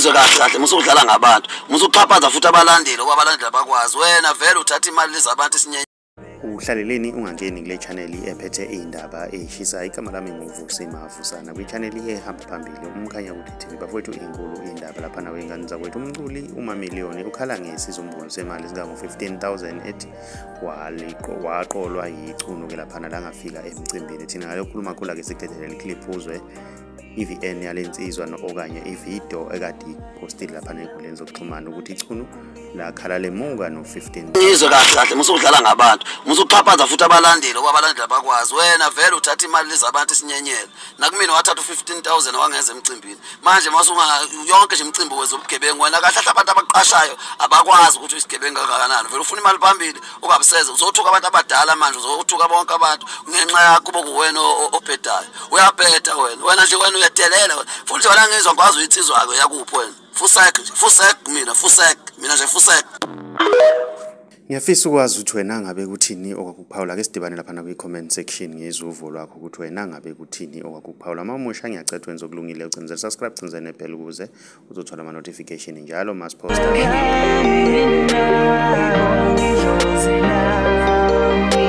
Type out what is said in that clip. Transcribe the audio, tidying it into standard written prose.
Ngizwe kahle kahle, musukudlala ngabantu, musukuxhaphaza futhi abalandeli, ngoba abalandeli abakwazi. Wena vele uthatha imali lezabantu isinye. Uhlaleleni ungangeni kule channel ephethe iy'ndaba ey'shisa. Igama lami nguVusi Mavusana, kwi-channel ehamba phambili uMkhanyakude TV. Bafowethu, inkulu iy'ndaba laphana kwey'ngane zakwethu. Umculi uMamiliyoni ukhala ngesizumbulu semali esingango-15,000 ethi waqolwa yichunu-ke laphana langafika emcimbini. Thina ngale khuluma khula-ke sikudedelele i-clip uzwe i-VN yale nsizwa okanye ividiyo ekade ipostile laphana ey'nkundleni zokuxhumana ukuthi ichunu lakhala lemuka no-15. Ngizwe kahle kahle, musukudlala ngabantu, musukuxhaphaza futhi abalandeli, ngoba abalandeli abakwazi. Wena vele uthatha imali lezabantu isinyenyela. Nakumina wathatha u-15,000 wangeza emcimbini. Manje masunga yonke nje imicimbi wezobugebengu, wena kahle kahle abantu abaqashayo abakwazi ukuthi uyisigebengu kangakanani. Vele ufuna imali phambili ungabuseze, uzothuka abantu abadala manje, uzothuka bonke abantu ngenxa yakho bokuwena obhedayo. Uyabheda wena, wena nje wena uyadelela wena. Futhi wena ngizwa ngikwazi uyinsizwa-ke yakuphi wena. Fusek nje, fusek mina, fusek mina nje, fusek. Ngiyafisa ukwazi ukuthi wena ngabe kuthini okwakuphawula. Ke sidibane laphana kwi-comment section, ngizwe uvo lwakho ukuthi wena ngabe kuthini okwakuphawula. Uma umusha, ngiyacela wenze okulungile, ucinzele subscribe, ucinzele ne-bell ukuze uzothola ama-notification njalo masiposta. Ngibonga idlozi lami.